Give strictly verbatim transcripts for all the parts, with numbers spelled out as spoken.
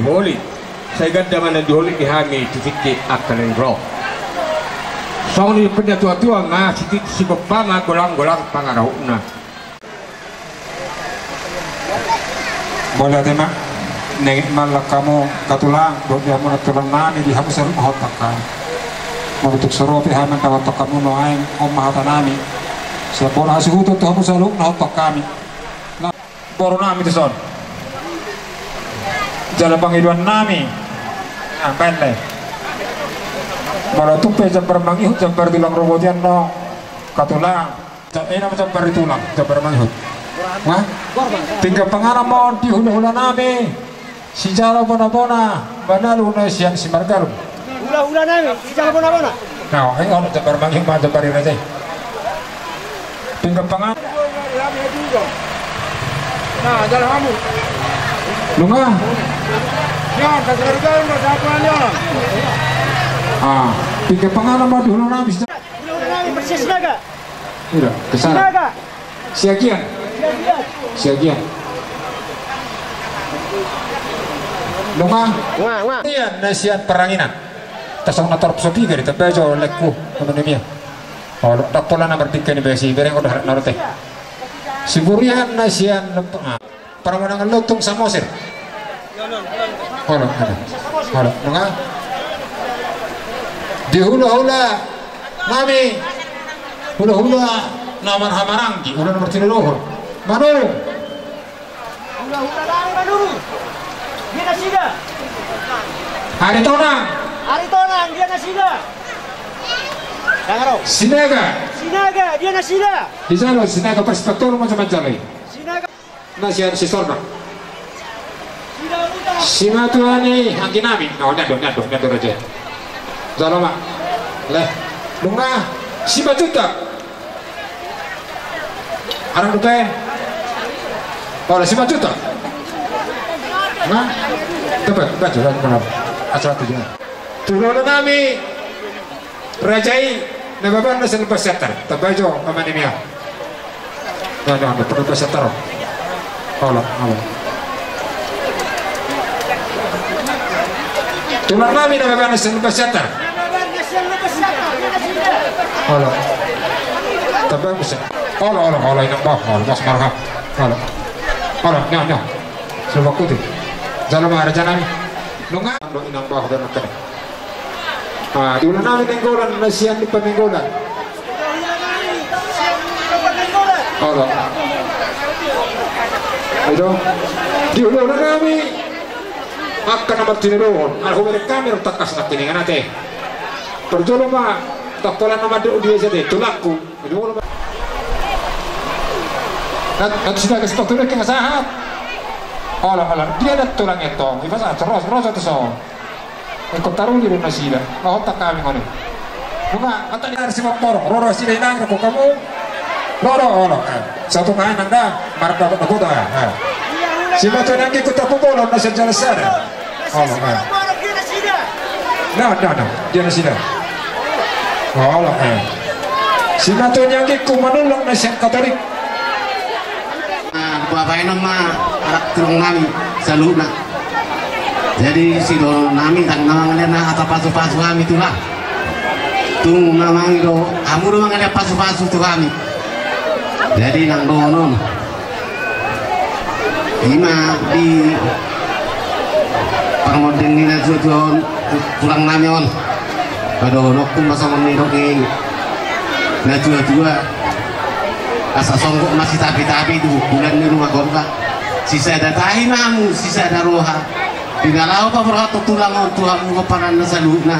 Holit, sai ganda ma na di holit di hami tu tingki angka na ro. Songon i pe na tua-tua ma sitit sipopama golang-golang pangarahutna. Mauliate ma. Nengek ma hamu angka tulang, dohot di hamu nantulang nami, di hamu saluhutna hotak hami. Molo tung so ro pe hami mandapothon hamu nuaeng, on ma hata nami. Sai bona hasuhuton tu hamu saluhutna hotak hami. Boru nami tuson. Jala pangidoan nami. Nah, baen le. Molo tung pe jambar mangihut, jambar tulang robot i annon, angka tulang. Ja-, ina ma jambar tulang, jambar mangihut. Wah? Pinggan panganon ma on di hula-hula nami. Sijalo bona-bona, manalu na sian Simargarum. Hula-hula nami, sijalo bona-bona. Nah, eh, on jambar mangihut ma jambar i raja i. Pinggan pangan-. Nah, jalo hamu. Nunga. Yon, kasih garu-garu, kasih apa, yon. Ah, pinggan panganon ma di hula nami. Hula-hula nami, persis Sinaga. Ida, kesana. Sinaga. Siagian. Siagian. Nunga. Nunga, nunga. Sian, na sian Paranginan. Tasong na torop so piga di, tabaen jo lekku, teman dia. Olo, ndang pola na mardingka ni besi, bereng udah na rote. Siburian na sian Lempa-, ah, Paramonangan Lontung Samosir. Olo, olo. Olo, nunga. Di hula-hula nami, hula-hula na marhahamaranggi, hula na martinodohon. Manurung. Hula-hula nami Manurung. Dia nasida. Aritonang. Aritonang, dia nasida. Sinaga. Sinaga, dia nasida. Di jalo Sinaga, pas patolu macam-macam i. Sinaga. Na sian Sisorna. Simatua ni anggi nami. Oh, nian do, nian do, nian do raja. Jalo ma. Leh. Nunga. Simanjuntak. Arang dope. Olo, Simanjuntak. Nah. Tepat, baca, baca, baca. Asal tujuan. Turunan nami. Raja i, na babanna sian Lempa Siantar. Tabaen jo, pamanimia. Nah, nah, nah, Lempa Siantar. Olo, olo. Tulang nami na babanna sian Lempa Siantar. Olo. Tabaen bisa. Olo, olo, olo, inang bah, olo, mas marham. Olo. Olo, nah, nah. Coba kuti. Jalo ma raja nami. Nunga. Ando inang bah, dan kena. Ah, di hula nami Nainggolan, na sian Limpa Nainggolan. Olo. Ayo. Di hula nami. Angka na martinodohon. Alhu berek kami ro tangkas na piningan ate. Parjolo ma. Tapolan nama do dia jadi. Tulangku. Nanti sudah kasih tau tulang kena sahat. Olo, olo. Dia ada tulang etong. Ipas ah, terus, terus, terus. Engkon taruli do nasida. Nga hotak hami ngoni. Nunga, ata ni ari si Mamporong. Roro sida inang roko kamu. Roro, olo. Eh. Satu kain nanda. Marda kota, kota. Eh. Simatua ni anggingku Tampubolon na sian Jalan Sada. Olo, eh. Nah, nah, nah. Dia nasida. Olo, eh. Simatua ni anggingku Manullang na sian Katolik. Nah, babaenon ma anak tulang nami saluhutna. Jadi sidohonon nami ndang na mangaliat na hata pasu-pasu hami tulang. Tung na mangido hamu do mangaliat pasu-pasu tu hami. Jadi nang dohonon. Ima di parmonding ni na tua-tua on, tulang nami on. Padohononku ma songon nidok ni na tua-tua. Asa songgop ma sitapi-tapi tu bulan ni ruma gorga. Sisada tahi ma hamu, sisada roha. Di na laho paborhathon tulang on tu hamu pomparanna saluhutna.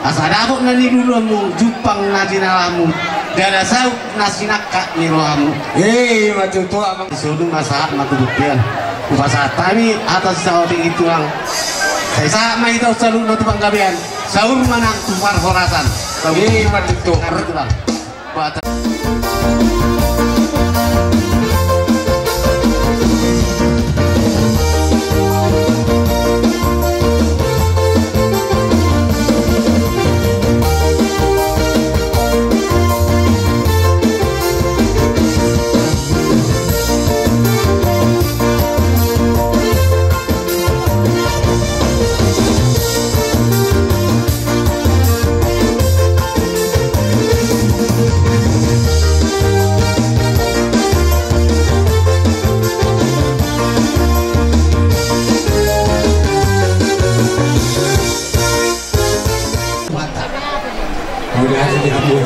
Asa dapot na niluluanmu, jumpang na jinalamu. Ndada saut na sinangkap ni rohamu. Eh, ima tutu amang. Solu ma sahat ma tu bontean. Hupasahat hami hata sisaotik i tulang. Sai sahat ma hita saluhutna tu panggabean. Saur ma nang tu parhorasan. Eh, ima tutu. Tulang.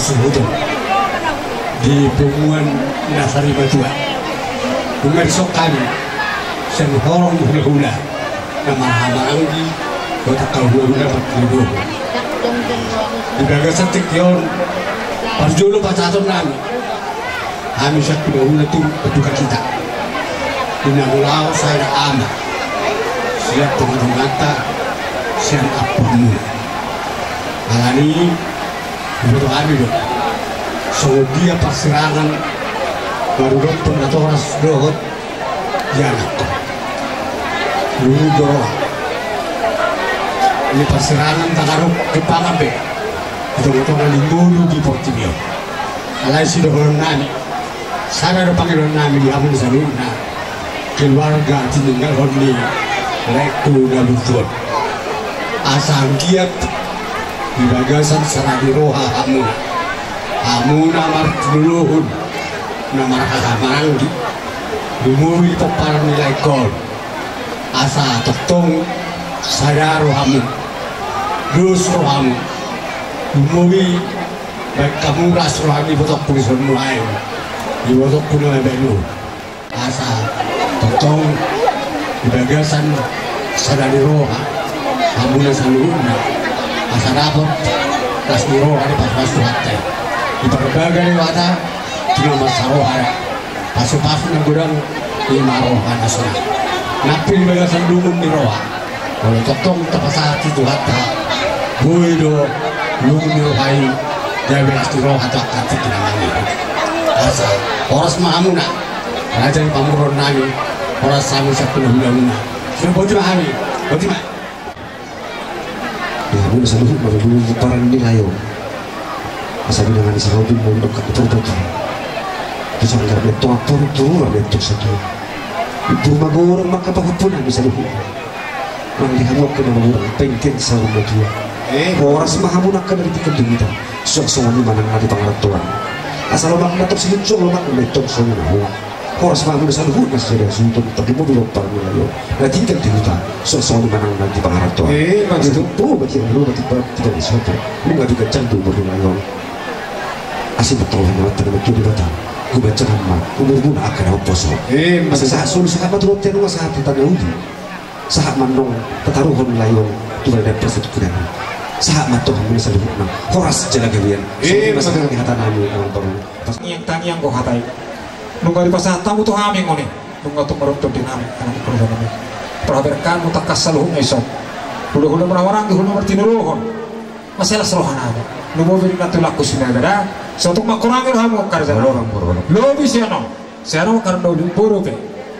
Suhuton di punguan na sarimatua. Nunga dison hami sian horong hulahula na marhahamaranggi dohot angka hulahula partudohon. Di bagasan tingki on, parjolo pasahaton nami, hami sian hulahula tu paduka-duka di na mulaon sada ama sian tonga-tonganta, sian ampormuna. Alani i, diboto hami do songon dia parsirangan mangihuthon natoras dohot ianakhon. Lulu do roha ni parsirangan tagaruk kepangan be di tonga-tonga ni ngolu di portibi on. Alai sidohonon nami, sada do pangidoan nami di hamu saluhutna keluarga tininggalhon ni laengku na lucu on. Asa anggiat di bagasan sada ni roha hamuna, hamuna martudohon na marhahamaranggi, lumobi di pomparan ni laengkon. Asa tongtong sada rohamu, dos rohamu, lumobi baen hamu las roha ni ibotongku dison nuaeng, ibotongku na mabaen on. Asa tongtong di bagasan sada ni roha hamuna saluhutna, asa dapot las ni roha dipasu-pasu Tuhanta i. Diparbaga Debata tu na marsaroha da. Pasu-pasu na godang i ma roha na sonang. Nampil di bagasan lungun ni roha. Molo tongtong tapasahat tu Tuhanta, boi do lungun ni roha i gabe las ni roha tu angka tingki na mangihut. Asa horas ma hamuna, raja ni pamoruon nami, horas hamu sian hulahula muna. Sude boti ma hami, boti ma. Ia, hamuna saluhut marhulahula di pomparan ni lae on. Asa binanga ni sarobi mondok angka purba tu. Tu sanggar metong ampuru, tu rura metong satua. Imbur ma godang ma angka pahompu nami saluhut. Nang di hamu angka na mangurang pengken saur matua. Eh, horas ma hamuna angka na di tingki on di huta. Suang songon i ma nang na di pangarantoan. Asa lomak na tong sihunjung, lomak na tong songon ahu. Horas ma hamuna saluhutna sada suhut on, tarlumobi di pomparan ni lae on na tinggal di huta. Suang songon i ma nang na di pangarantoan. Eh, ma tutu. Asa tutu, boti hamuna, boti, boti, boti sopo. Nunga di ganjang do umur ni lae on. Asi ma tongtong hinamat tana mangkiri Debata. Gumanjangan ma umurmuna angka na umposo. Eh, ma tutu. Asa sahat solu sahat ma tu bontean, nunga sahat tu tano uli. Sahat ma nang tataruhon lae on tu bere na parsatutup nami. Sahat ma tu hamuna saluhutna horas jala gabean. Eh, songon i ma sahat ni hata nami, amang parhulu. Tangiang, tangiang do hata i. Nunga dipasahat hamu tu hami ngoni. Nunga tung maruntung di hami, anak keluarga nami. Parhaberkan muna tangkas saluhutna i son. Hulahula marhahamaranggi, hulahula martinodohon. Mansai las roha nami. Lumobi ninna tulangku Sinaga da. Sai tung mangkurangi do hamu angka raja nami. Lobi sian on. Sian on karna uli boru pe.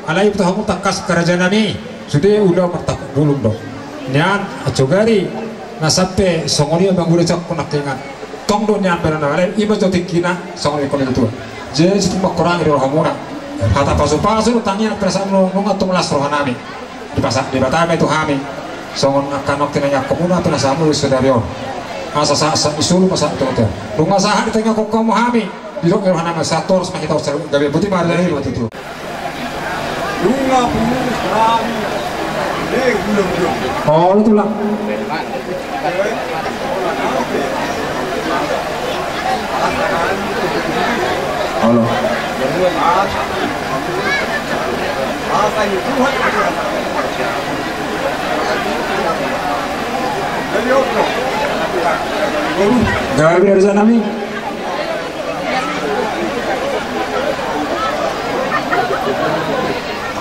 Alai iboto hamu tangkas angka raja nami, sude ulaon martahuk bulung do. Nian, ajo gari na sampe songon i ma mangula jangkon nangkiningan. Tong do nian bere na, alai i ma jo tingkina songon i, songon i tutu. Jadi sai tung mangkurangi do rohamuna. Hata pasu-pasu do tangiang, pinasahatmuna, nunga tung las roha nami. Dipasahat Debata ma i tu hami. Songon angka na tinangiangkonmuna pinasahatmuna di sadari on. Asa sahat-sahat ni solu ma sahat tu bontean. Nunga sahat ditangiangkon hamu hami. Didok ni roha nami, sahat horas ma hita on saluhut, gabe boti ma ari-ari ma tutu. Nunga pungmuna hami. Eh, ulang, ulang. Olo, tulang. Olo. Gabe, raja nami.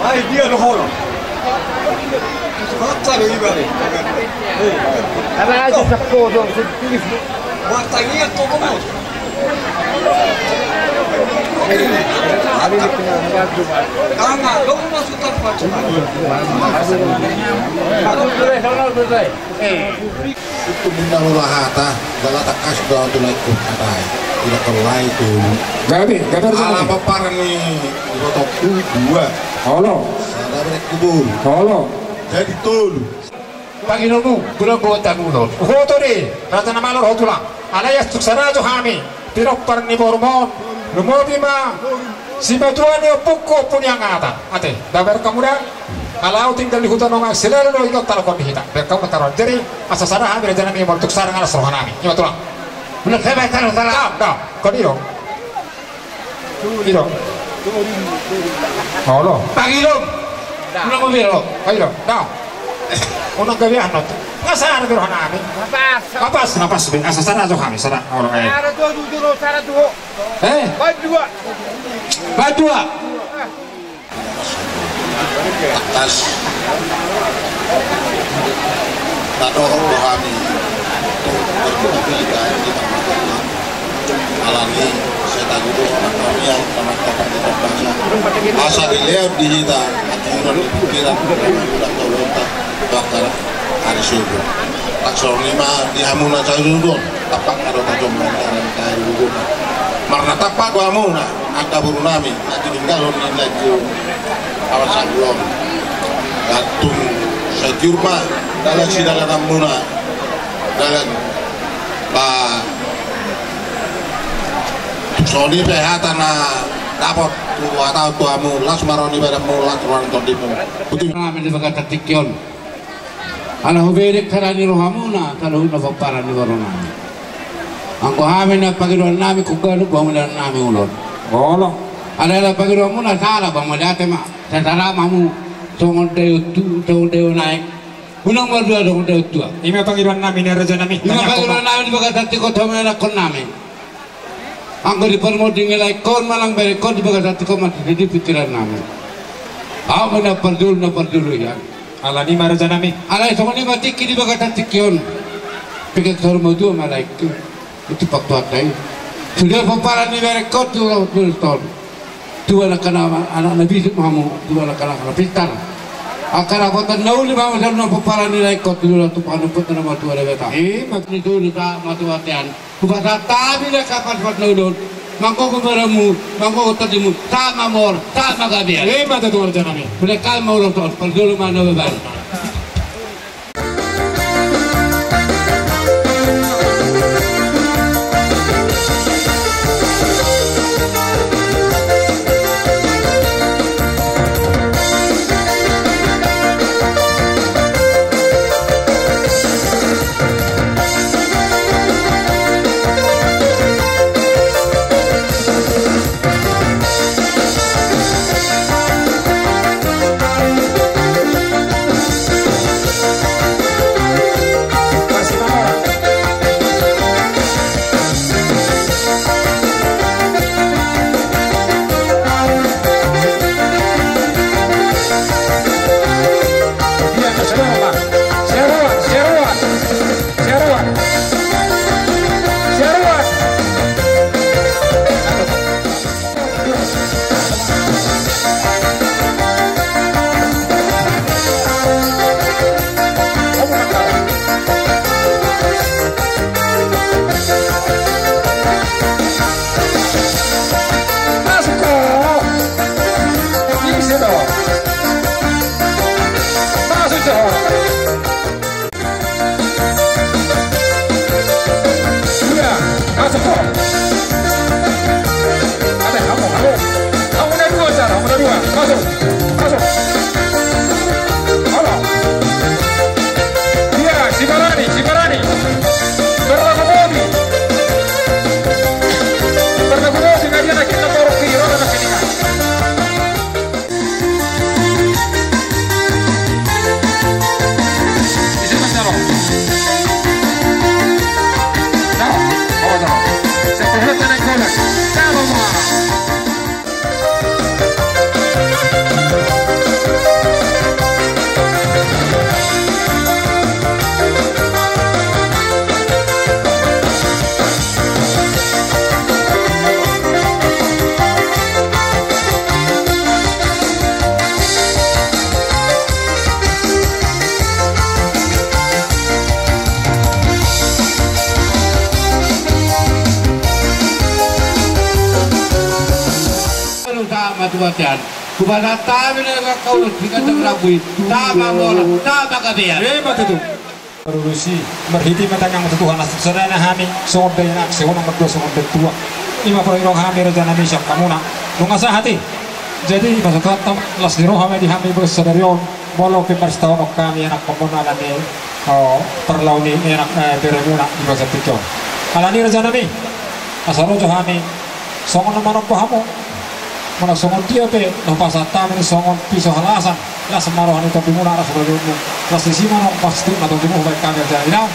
Ai, dia do hono. Baca do iba ni. Apa aja sepuluh dong, sedikit. Baca iya kok, kok. Tangga, lo masuk tanpa cuma. Aku boleh, sono boleh. Eh. Itu bunda mula hata, jala tangkas do tu laengku hata i. Tidak perlai tu. Gabe, gabe. Ala paparan ni ibotongku dua. Olo. Sada berek kubur. Olo. Jadi tolu. Panginomu, gula buat tanulon. Ho to de, raja na malo ho tulang. Alai asuk sarajo hami. Pinompar ni borumon, lumobi ma simatua ni ompungku, ompu ni angatan. Ate, dabar kamu da. Kalau tinggal di hutan nongang selalu do ikut talokon di hita. Biar kamu taruhan. Jadi asa sada hami raja nami, molo tuk sada nang las roha nami. Ima tulang. Udah, saya baca, salah. Dah, dah. Kau di dong. Di dong. Olo. Pagi dong. Udah mau belok. Ayo dong. Dah. Unang gabe anot. Nggak salah di rohana kami. Napas. Napas, napas. Asa sana tuh kami, sana. Olo, eh. Ada tuh, tuh, tuh, sana tuh. Eh? Badua. Badua. Tangkas. Tadok do hami. Alani, saya tahu tu, anak kami yang sama-sama di bangsa. Asa dilehon di hita, aturan di pikiran, budak tolonta, bakal hari subuh. Tak soal lima di hamuna saya subuh. Tapak ado tajom lantaran kayu guna. Marna tapak do hamuna, angka boru nami, na tininggalhon ninna tu awan sablon. Gantung sagiur ma, dalan sidalananmuna. Dalan, ba, songon i pe hata na dapot, tu hata tu hamu, las ma roha ni badanmu, las roha ni tondimu. Putih. Nami di bagasan tingki on. Ala hubedek sada ni rohamuna, saluhutna pomparan ni boru nami. Anggo hami na pangidoan nami, kugalu boha muda nami ulon. Olo. Ala ala pangidoanmuna sada boha muda ate ma. Sasada ma hamu songon daion tu, songon daion aek. Unang mardua songon daion tua. Ima pangidoan nami ni raja nami. Ima pangidoan nami di bagasan tingki on, anakkon nami. Anggo di parmonding ni laengkon manang berekkon di bagasan tingki on ma di pikiran nami. Ahu ma na parjolo, na parjolo ian. Alani ma raja nami. Alai songon i ma tingki di bagasan tingki on. Pinggan saur matua ma laengki. Itu paktuanta i. Sude pomparan ni berekkon tu laut tu laut on. Tubu anak anak na bisuk ma hamu, tubu anak anak na pintar. Angka dapotan na uli ma hamu saluhutna pomparan ni laengkon tu laut tu panganompunta na matua Debata. Ima. Ni solu sahat ma tu bontean. Hupasahat hami na sahat ma tu na uli on. Manggogo ma rohamu, manggogo tondimu, sahat ma mora, sahat ma gabean. Ima tutu raja nami. Mulai hami ma ulos on, parjolo ma na babaen. Seruan, seruan, seruan, seruan. Masuk, Ko. Ini sih, Ko. Masuk, Ko. Iya, masuk, Ko. Ada, kamu, kamu. Kamu ada dua, Sar, kamu ada dua. Masuk, masuk. Halo. Iya, si Barani, si Barani. Berlaku bodi. Berlaku bodi, nggak dia lagi, kita dorong ke Iran, ada ketiga. Sahat ma tu bontean. Hupasahat hami na sahat ma tu bontean. Sahat ma mora, sahat ma gabean. Ima tutu. Marhite ma tangiang tu Tuhan, asa sada na hami songon daion aek, songon daion tua. Ima parroha hami raja nami sian hamuna. Nunga sahat i. Jadi ima sahat, las ni roha ma di hami bagas sadari on. Molo pe marsitaonon hami anakkon muna na ni, o, parlao ni anak, e, beremuna di bagasan tingki on. Alani rajanami, asa ro jo hami songon na manomba hamu. Manang songon dia pe na hupasahat hami songon piso halasan, las ma roha ni tondimuna, las ma roha ni tondimuna. Las disi ma na pasti na tondimu hubaen hami rajanami.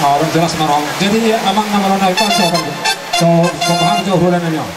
Awa, las ma roha. Jadi amang na malo na ipas so, so, so paham jo hula nami on.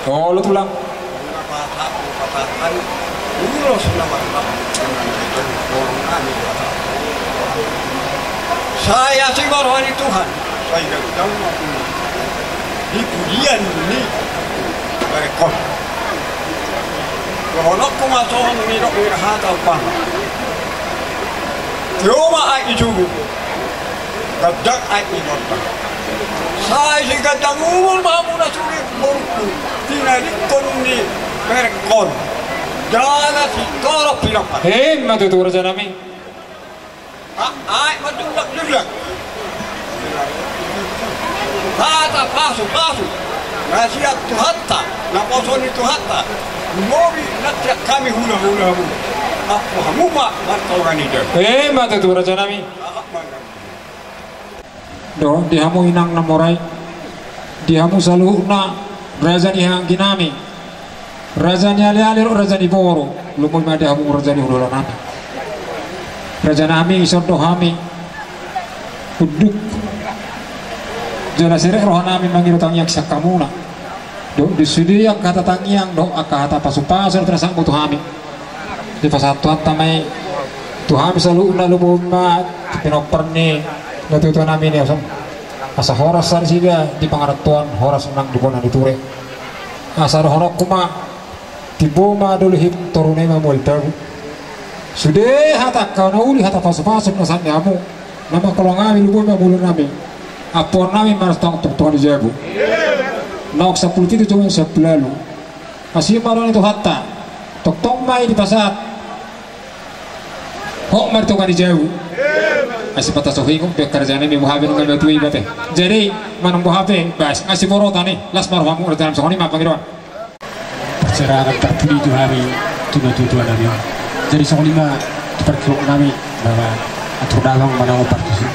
Olo tulang. Ulos na mantap. Sai asi ma roha ni Tuhan. Sai ganjang ma di pudian ni barekon. Dohononku ma songon nidok ni hata umpama. Tio ma aek ni suhut. Ganjang aek ni gondang. Sai siganjang umur ma hamu na sude borungku, tinadingkon ni berengkon. Jala sitorop pinampas. Ima tutu rajanami. A-, aek ma jullak-jullak. Hata pasu-pasu na sian Tuhanta, naposo ni Tuhanta. Lumobi na sian hami hula-hula hamu. Ampu hamu ma martonga ni jabu. Ima tutu rajanami. Ahap ma. Dohot di hamu inang na mora i, di hamu saluhutna raja ni hahaanggi nami, raja ni ale-ale dohot raja ni boru, lumobi ma di hamu raja ni hulahula nami. Raja nami, ison do hami unduk jala serep roha nami mangido tangiang sian hamuna. Dohot di sude angka hata tangiang dohot angka hata pasu-pasu na tinasakmu tu hami, dipasahat Tuhanta ma i tu hami saluhutna, lumobi ma tu pinompar ni natuatua nami na i, asa horas nasida di pangarantoan, horas nang di bona ni ture. Asa dohononku ma, timbo ma doli hip, toru nai ma mual tabu. Sude hata angka na uli, hata pasu-pasu na sahat ni hamu, na manghaholongi hami, lumobi ma mula nami. Ampuon nami ma tongtong di jabu. Naung sampulu pitu jomong sampulu ualu. Asi ma roha ni Tuhanta. Tongtong ma i dipasahat. Hot ma di tonga ni jabu. Asi ma tasohot ingot be karjana ni boha be nunga matua iba te. Jadi manang boha pe, bas, asi borota ni, las ma rohamu, raja nami, songon i ma pangidoan. Parsirangan parpudi tu hami tu natuatua nami on. Jadi songon i ma tu parkilok nami, nama atur damang manang partusi.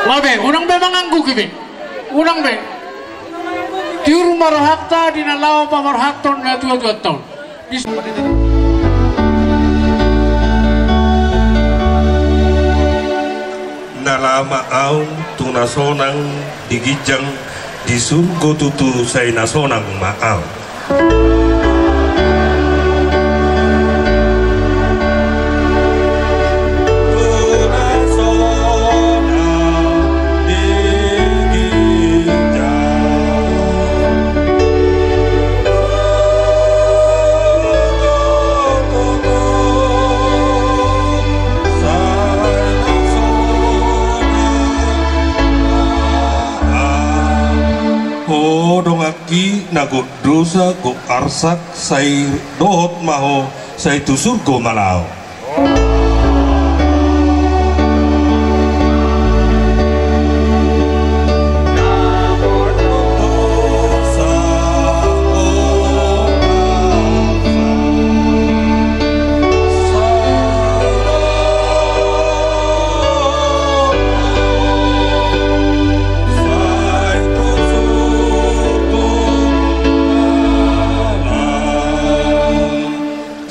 Abe, unang be mangangguk ibe. Unang be. Tiur ma rohanta di na laho paborhathon natuatuanta on. Di Na laho ma au tu na sonang di ginjang, di surgo tutu sai na sonang ma au. Ho donganki na gok dosa, gok arsak, sai dohot ma ho, sai tu surgo ma laho.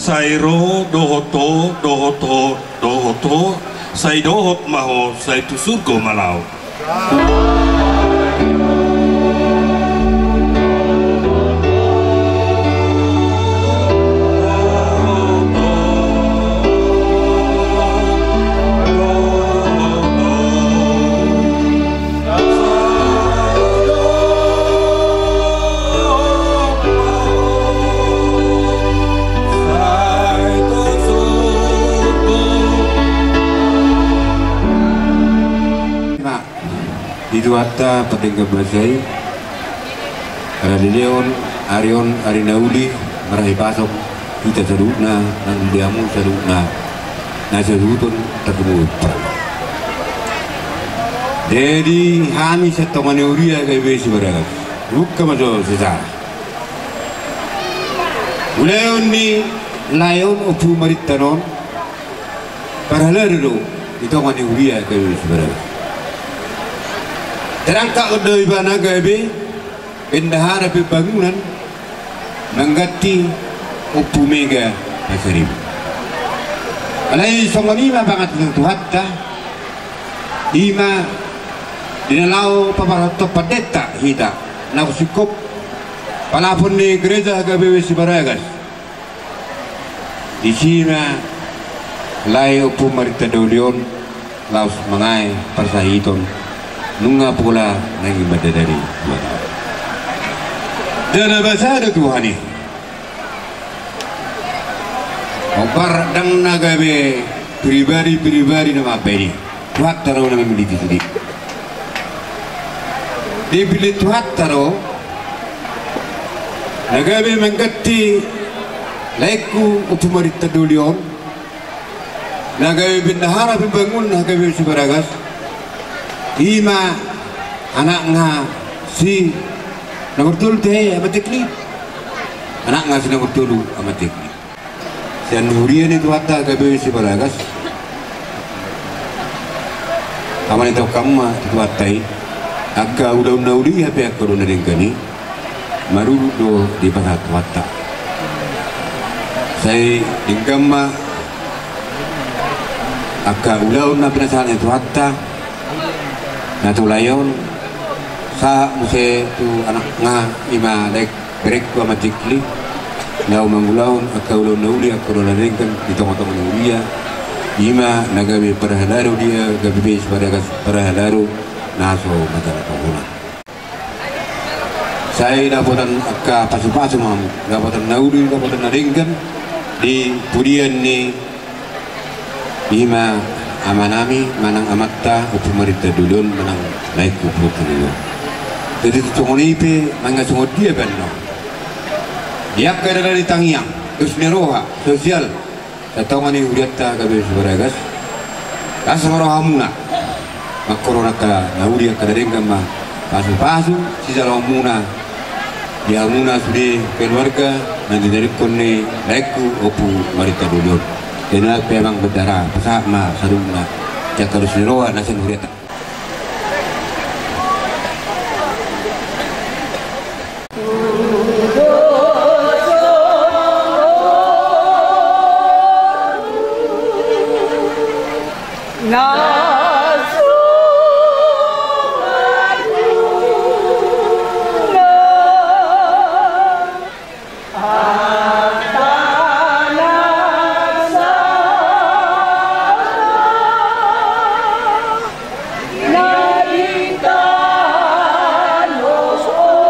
Sai ro dohot ho, dohot ho, dohot ho, sai dohot ma ho, sai tu surgo ma laho. Di Tuhanta pardenggan basa i, ala dilehon ari on ari na uli, marhahipason hita saluhutna, nang di hamu saluhutna na sasuhuton tarlumobi. Jadi hami sian tonga ni huria H K B Sibaragas, buka ma jo sejarah. Ulaon ni lae on Ompu Marintan on, parhalado do di tonga ni huria H K B Sibaragas. Terangkat do ibana gabe bendahara pembangunan mangganti Ompu Mega Pasaribu. Alai songon i ma pangantusi ni Tuhanta, i ma di na laho paborhathon pandita hita na singkop palapon ni gereja H K B Sibaragas. Disi ma lae Ompu Marintan Doli on laos mangae parsahiton nunga pola nang i mandadari. Jala basa do Tuhan i. Ombar ndang na gabe pribadi-pribadi na mambaen i. Tuhanta do na mamillit i sude. Dipillit Tuhanta do na gabe mangganti laengku Ompu Marintan Doli on, na gabe bendahara pembangunan H K B Sibaragas, i ma anakna si nomor tolu te, Ama Tekli. Anakna si nomor tolu, Ama Tekli. Sian huria ni Tuhanta H K B Sibaragas. Ama ni taon hamu ma tu Tuhanta i. Angka ulaon na uli hape angka ulaon na denggan i marurut do dipasahat Tuhanta. Sai denggan ma angka ulaon na pinasahat ni Tuhanta na tu lae on, sahat muse tu anakna i ma laengku, berengku Ama Tekli, laho mangulahon angka ulaon na uli, angka ulaon na denggan di tonga-tonga ni huria. I ma na gabe parhalado di H K B Sibaragas, parhalado na so matala pahona. Sai dapotan angka pasu-pasu ma hamu, dapotan na uli, dapotan na denggan di pudian ni i ma amanami manang amanta Ompu Marintan Doli on manang laengku Ompu Marintan Doli on. Jadi tu songon i pe, manang songon dia pe annon, di angka dalan ni tangiang, dos ni roha, sosial, sian tonga ni hurianta H K B Sibaragas, las ma rohamuna mangkorhon angka na uli, angka na denggan ma pasu-pasu sijaloonmuna di hamuna sude keluarga na didalingkon ni laengku Ompu Marintan Doli on. Jadi na pe amang bendahara, pasahat ma saluhutna di angka dos ni roha na sian hurianta. Na so madungdung angka na sala na di tano on.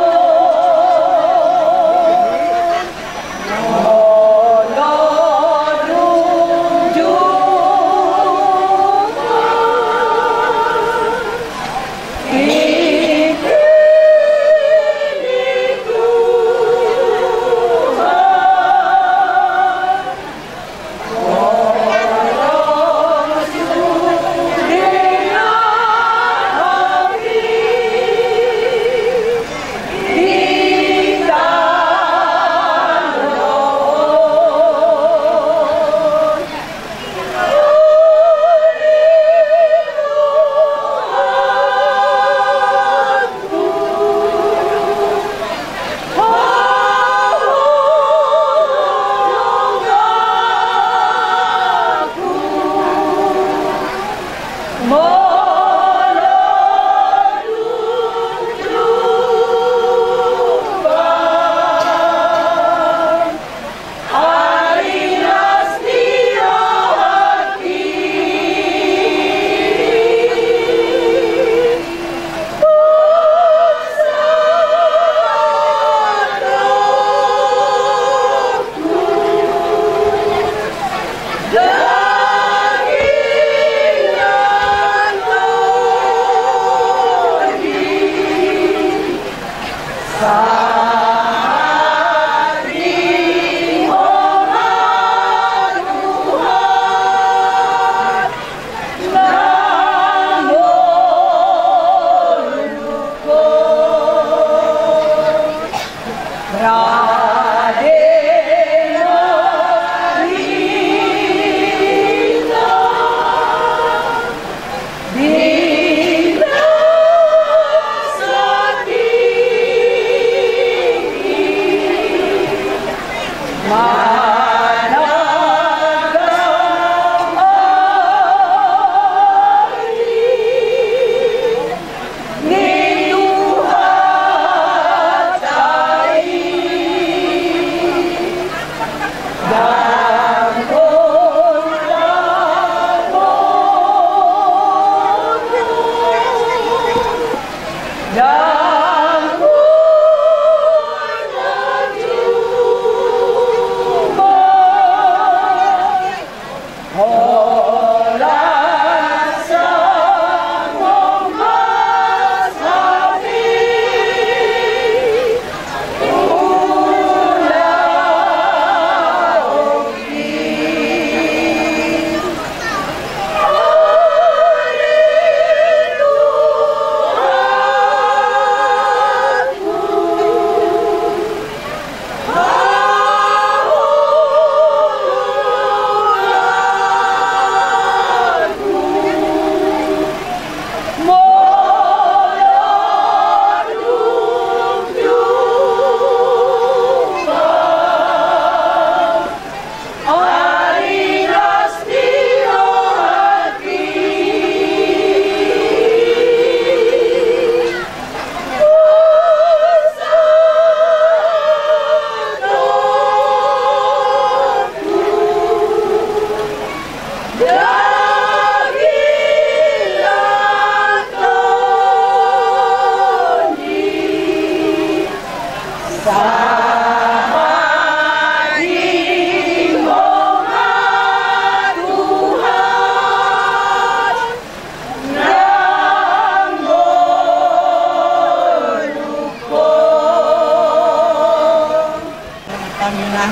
Hami na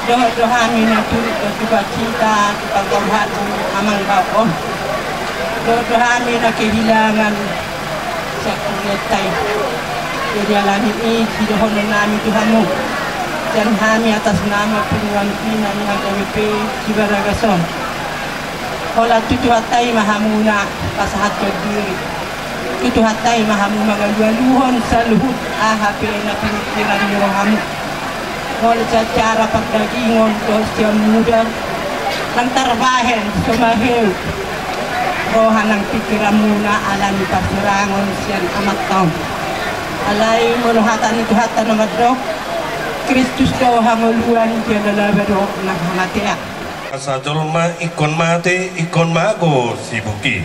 dohot do hami na turut do sukacita tu pangkabuhan amang bapom. Dohot do hami na kehilangan sian hurianta i. Jadi alani i sidohonon nami tu hamu, sian hami atas nama punguan pina ni H K B P Sibaragas on. Holan tu Tuhanta i ma hamu na pasahathon diri. Tu Tuhanta i ma hamu mangalualuhon saluhut aha pe na pingkiran ni rohamu. Molo secara pardagingon dohot sian muda, ndang tarbahen so maheu. Roha nang pingkiranmuna ala ni parsirangon sian Amanta on. Alai molo hata ni Tuhanta na mandok, Kristus do hangoluan jala laba do nang hamatean. Asa jolma ingkon mate, ingkon mago sibuki.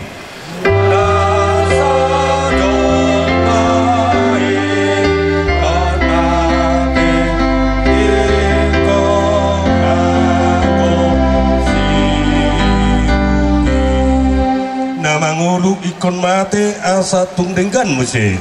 Na mangolu ingkon mate asa tung denggan muse.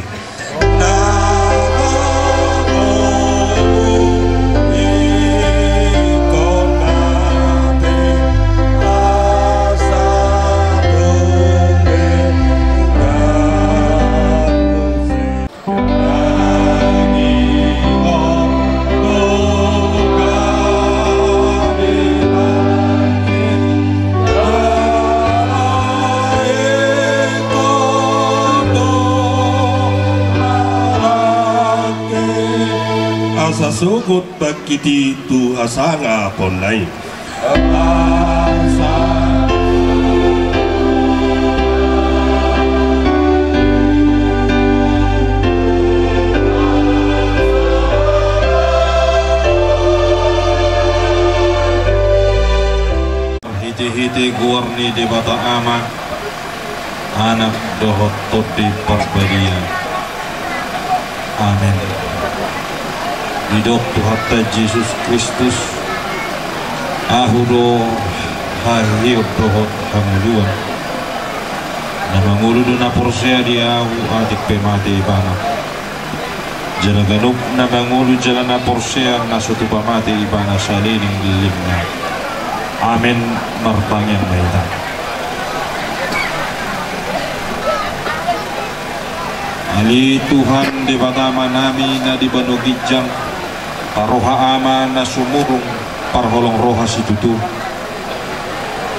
Asa sogot bangkit i tu hasangaponna i. Marhitehite goar ni Debata Ama, Anak dohot Tondi Parbadia. Amen. Didok Tuhanta Jesus Kristus, Ahu do haheheon dohot hangoluan. Na mangolu do na porsea di Ahu, atik pe mate ibana. Jala ganup na mangolu jala na porsea na so tupa mate ibana saleleng lelengna. Amen. Martangiang ma hita. Ale Tuhan Debata Amanami na di banua ginjang, paroha Ama na sumurung, parholong roha situtu.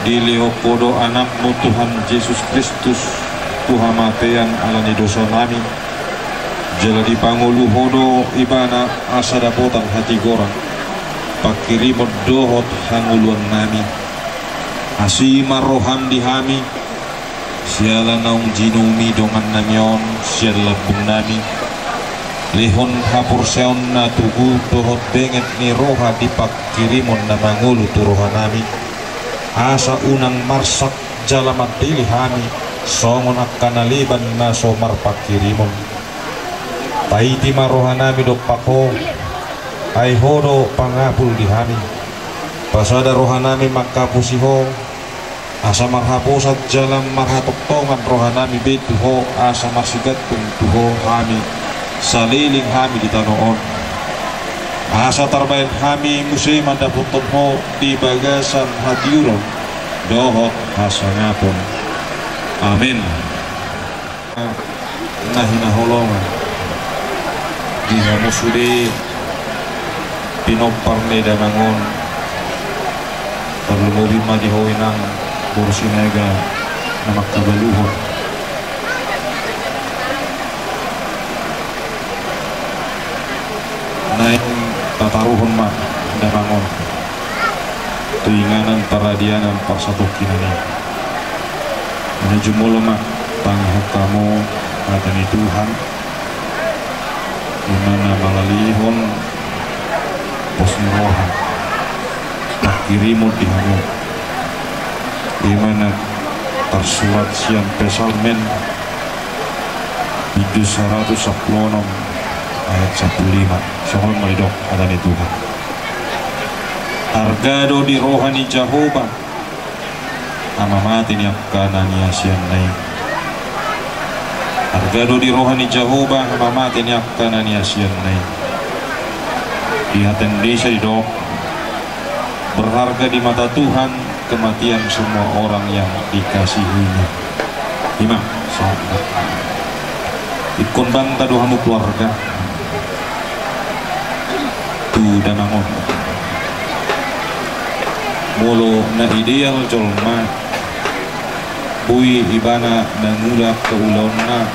Dilehon Ho do Anakmu Tuhan Jesus Kristus tu hamatean ala ni dosanami, jala dipangolu Ho do Ibana asa dapotan hatigoran, pangkirimon dohot hangoluannami. Asi ma roham di hami, siala naung jinumi dongannami on sian lambungnami. Lehon haporseaon na tugu dohot benget ni roha di pangkirimon na mangolu tu rohanami, asa unang marsak jala mandele hami songon angka na leban na so marpangkirimon. Paiti ma rohanami dompak Ho, ai Ho do pangapul di hami. Pasada rohanami mangkapusi Ho, asa marhaposan jala marhatongtongan rohanami be tu Ho, asa marsigantung tu Ho hami, saleleng hami di tano on. Asa tarbahen hami muse mandapothon Ho di bagasan hatiuron dohot hasangapon. Amen. Na hinaholongan, di hamu sude pinompar ni damang on, tarlumobi ma di ho inang boru Sinaga na mangkabaluhon. Naeng tataruhon ma damang on tu inganan paradianan parsatongkinan i. Manaek jumolo ma, tangihon hamu hata ni Tuhan, i ma na mangalehon pos ni roha, pangkirimon di hamu. I ma na tarsurat sian Psalmen, bindu saratus sampulu onom ayat sampulu lima. Songon on ma didok hata ni Tuhan. Arga do di roha ni Jahowa hamamate ni angka na niasianna i. Arga do di roha ni Jahowa hamamate ni angka na niasianna i. Di hata Indonesia didok, berharga di mata Tuhan kematian semua orang yang dikasihi-Nya. I ma, sahat. Ingkon bangga do hamu keluarga tu damang on. Molo na ideal jolma, boi ibana mangula keulaonna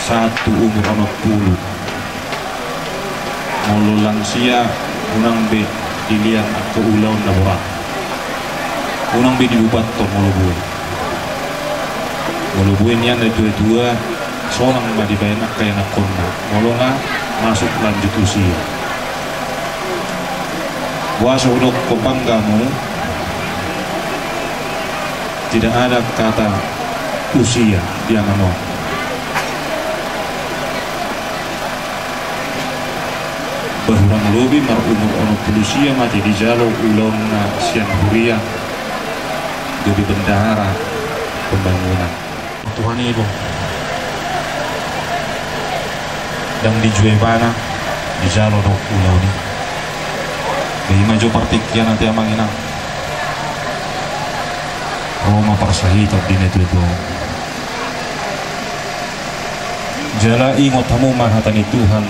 sahat tu umur onom pulu. Molo lansia, unang be dilehon keulaon na borat. Unang be dibubathon molo boi. Molo boi nian na tua-tua, sonang ma dibaen angka ianakkonna. Molo nga masuk lanjut usia. Boasa hudok bangga hamu, tidak ada kata usia di angan on. Ba hurang lobi marumur onom pulu sia ma ahu dijalo ulaonna sian huria, gabe bendahara pembangunan. Tuhan i do. Ndang dijua ibana, dijalo do ulaon i. Ba i ma jo partingkian ate amang inang. Ro ma parsahiton di na tua-tua. Jala ingot hamu ma hata ni Tuhan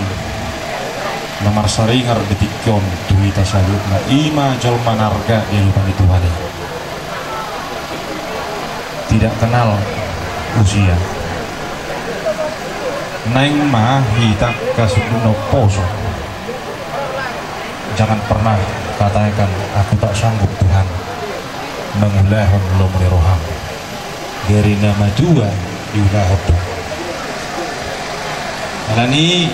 na marsaringar di tingki on tu hita saluhutna, i ma jolma na arga di adopan ni Tuhan i. Tidak kenal usia. Naeng ma hita angka sundut na umposo. Jangan pernah katakan, "Aku tak sanggup, Tuhan, mangulahon lomo ni roham." Gari na matua diulahon do. Alani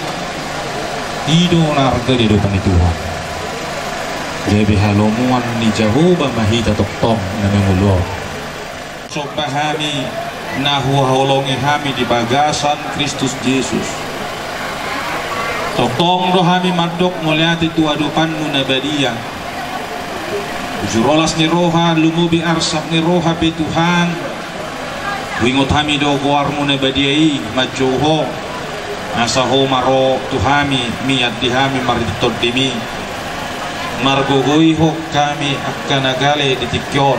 i do na arga di adopan ni Tuhan. Gabe halomoan ni Jahowa ma hita tongtong na mangolu on. Somba hami na huhaholongi hami di bagasan Kristus Jesus. Tongtong do hami mandok mauliate tu adopanmu na badia. Bujur olas ni roha, lumobi arsak ni roha pe Tuhan. Huingot hami do goarmu na badia i, manjou ho. Asa ho ma ro tu hami, mian di hami marhite tondimi. Margogoihon hami angka na gale di tingki on.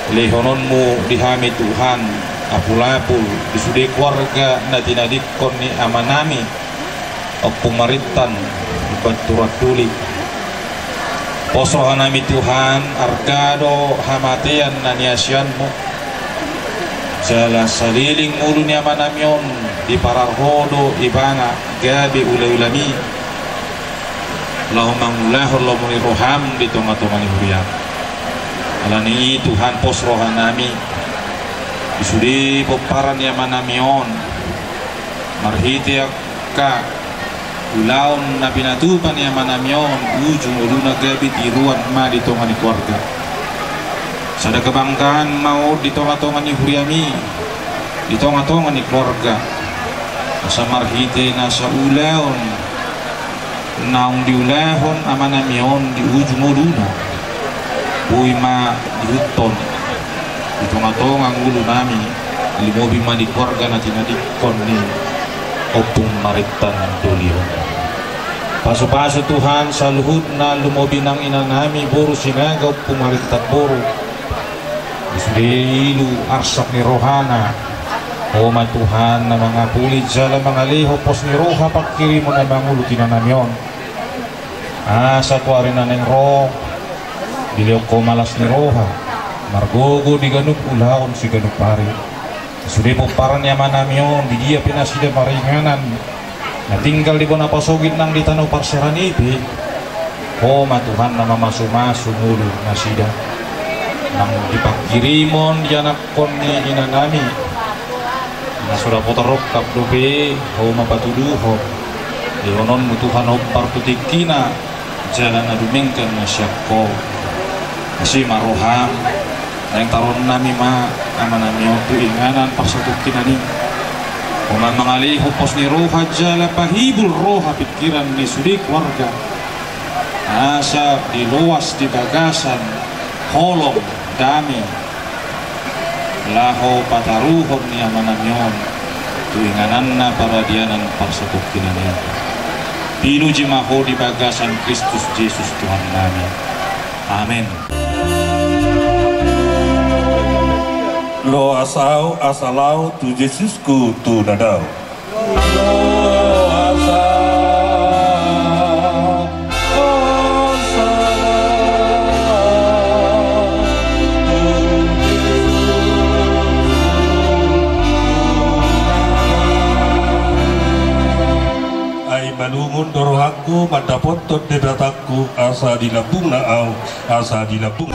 Lehononmu di hami Tuhan, apul-apul, di sude keluarga na tinadingkon ni amanami, Ompung Marintan, Banturan Tuli. Pos rohanami Tuhan, arga do hamatean na niasianmu. Jala saleleng ngolu ni amanami on, diparar ho do ibana gabe ulaulami, laho mangulahon lomo ni roham di tonga-tonga ni huriam. Alani i Tuhan, pos rohanami di sude pomparan ni amanami on, marhite angka ulaon na pinatupa ni amanami on, ujung ngoluna gabe tiruan ma di tonga ni keluarga. Sada kebanggaan ma on di tonga-tonga ni huriami, di tonga-tonga ni keluarga. Asa marhite nasa ulaon naung diulahon amanami on di ujung ngoluna, boi ma diihuthon di tonga-tonga ngolunami, lumobi ma di keluarga na tinadingkon ni Ompung Marintan Tuli on. Pasu-pasu Tuhan saluhutna, lumobi nang inanami boru Sinaga, Ompung Marintan boru. Di sude ilu arsak ni rohana, ho ma Tuhan na mangapuli jala mangalehon pos ni roha pangkirimon na mangolu tu inanami on. Asa tu ari na naeng ro, dilehon ho ma las ni roha, margogo di ganup ulaon siganup ari. Sude pomparan ni amanami on, di dia pe nasida maringanan, na tinggal di bona pasogit nang di tano parserahan i pe, ho ma Tuhan na mamasu-masu ngolu nasida. Nang di pangkirimon di anakkon ni inanami, na so dapotan rongkap dope, ho ma patuduhon. Lehononmu Tuhan hombar tu tingkina, jala na dumenggan na sian ho. Asi ma roham, naeng taruhonnami ma amanami on tu inganan parsatongkinan i. Ho ma mangalehon pos ni roha jala pahibul roha pingkiran ni sude keluarga. Asa diloas di bagasan holong, dame, laho pataruhon ni amanami on tu ingananna paradianan parsatongkinan i. Pinuji ma ho di bagasan Kristus Jesus Tuhannami. Amen. Loas ahu asa laho tu Jesusku tu na dao. Ai malungun do rohangku mandapothon Debatangku, asa di lambungna ahu, asa di lambung.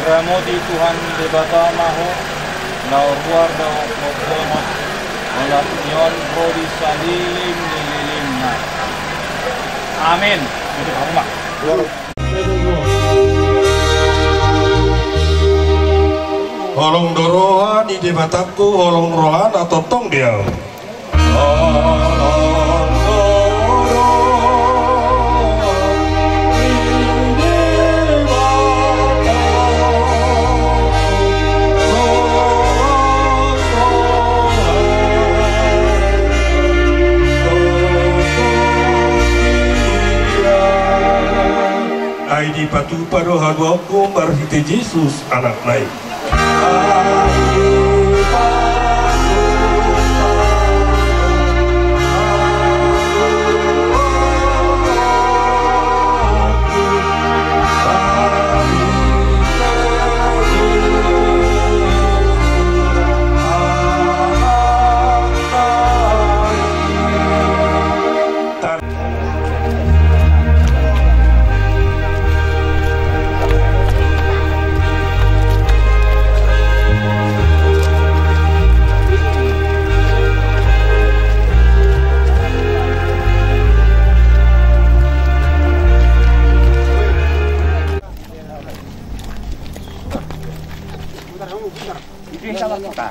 Ramoti Tuhan Debata ma ho, na ruar dohot bongot, olat ni on ro di saleleng ni lelengna. Amen. Tutup hamu ma. Holong do roha ni Debatangku, holong rohana tongtong di ahu. Ai dipatupa do haluaonku marhite Jesus Anakna i.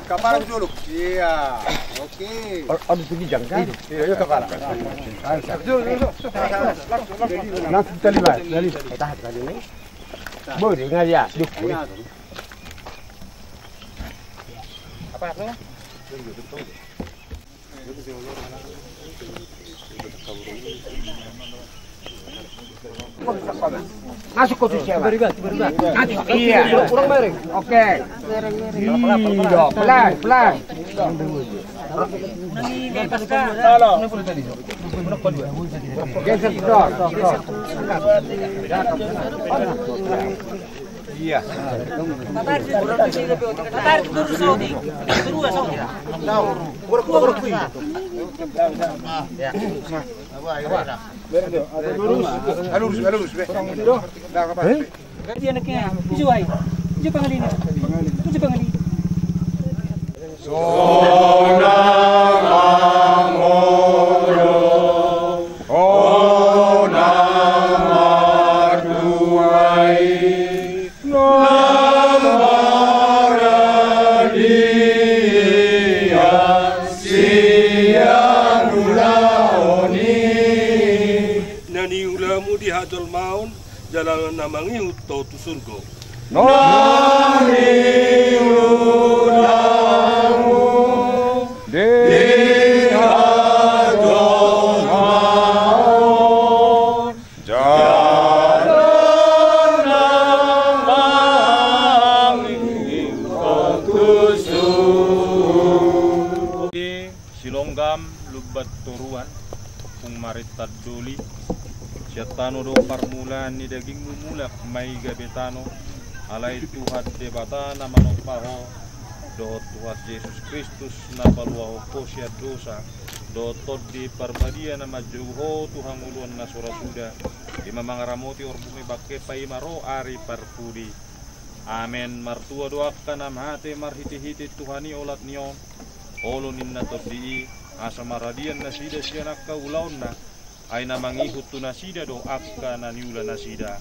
Kapala dulu. Iya. Oke. Aduh, tinggi jangka. Iya, iya, kapala. Langsung terlibat. Tahan tadi nih. Boleh, nggak ya? Duk. Apa tuh? Masuk kau tu siapa? Beribat, beribat. Nanti iya. Kurang miring. Oke. Iya, pelan, pelan. Geser, dor, dor, dor. Iya. Tatar, tatar, terus saudi. Terus saudi. Tahu. Kurang, kurang, kurang. Ya. Lurus, lurus, lurus, be. Dia anaknya, Ijo ai. Ijo pangalina. Ijo pangalina. Sonang amolo, sonang matuai. Na maradian sian ulaon i. Na niulamu di hajolmaon, jala na mangihut ho tu surgo. Na niulamu di hajolmaon. Jala na mangihut ho tu surgo. Silonggam lumban toruan, Ompung Marintan Doli, sian tano do parmulaan ni dagingmu, mulak ma i gabe tano, alai Tuhan Debata na manompa ho, dohot Tuhan Jesus Kristus na paluahon ho sian dosa, dohot Tondi Parbadia na manjou ho tu hangoluan na so ra suda, i ma mangaramoti orbungmi bangke paima ro ari parpudi. Amen. Martua do angka na mate marhitehite Tuhan i olat ni on, olo ninna Tondi i, asa maradian nasida sian angka ulaonna, ai na mangihut tu nasida do angka na niula nasida.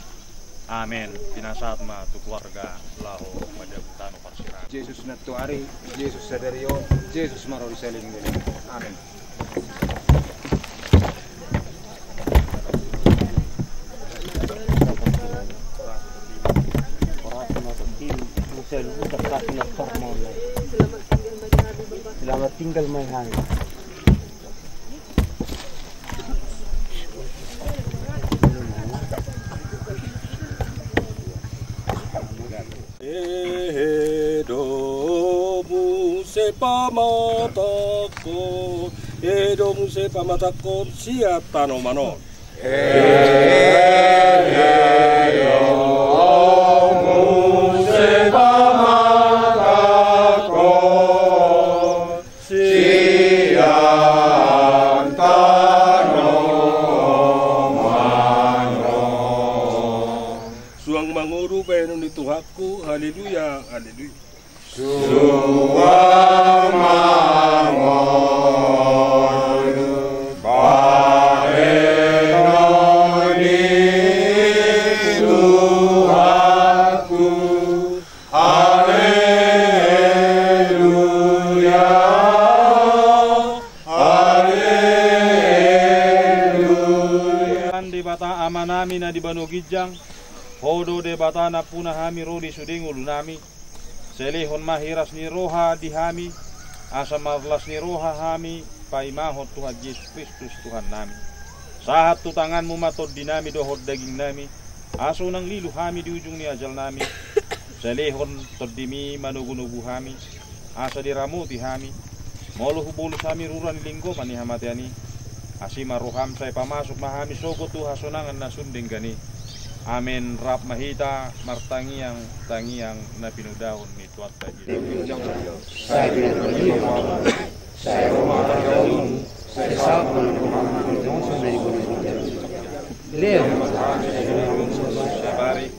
Amen. Pinasahat ma tu keluarga laho mandabu tano parserahan. Jesus na toari, Jesus sadari on, Jesus ma ro di saleleng ni lelengna. Amen. Selamat tinggal, mai hai. Ehe do muse pamatangkon, ehe do muse pamatangkon sian tanoman on. Ehe do muse pamatangkon sian tanoman on. Suang mangolu pe Bahenon ni Tuhanku, haleluya, haleluya. Suang ma ngolu bahenon ni Tuhanku. Haleluya, haleluya. Tuhan Debata Amanami na di banua ginjang, Ho do Debata nampuna hami ro di sude ngolunami. Sai lehon ma hiras ni roha di hami, asa marlas ni roha hami paimahon Tuhan Jesus Kristus Tuhannami. Sahat tu tanganmu ma tondinami dohot dagingnami, asa unang lilu hami di ujung ni ajalnami. Sai lehon tondimi manogunogu hami, asa diramoti hami, molo hubolus hami rura ni linggoman ni hamatean i. Asi ma roham, sai pamasuk ma hami sogot tu hasonangan na sun denggan i. Amen. Rap ma hita martangiang tangiang na pinodahon ni Tuhanta Jesus. Sai pinodahon ni Tuhanta, sai ro ma harajaonmu, sai saut ma harajaonmu, sai bari.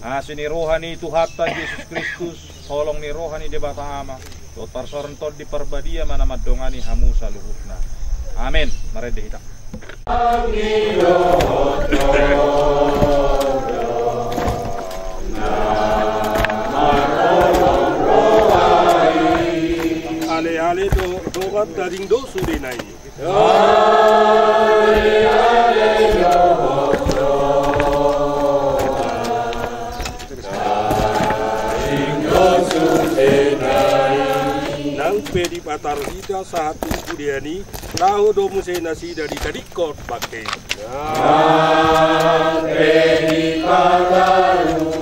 Asi ni roha ni Tuhanta Jesus Kristus, holong ni roha ni Debata Ama, dohot parsaoran Tondi Parbadia ma na mandongani hamu saluhutna. Amen. Marende hita. Ale ale do, dongan, tading do sudena i. Nang pe dipataru hita sahat tu pudian i, laho do muse nasida ditadingkon bangke i. Nang pe dipataru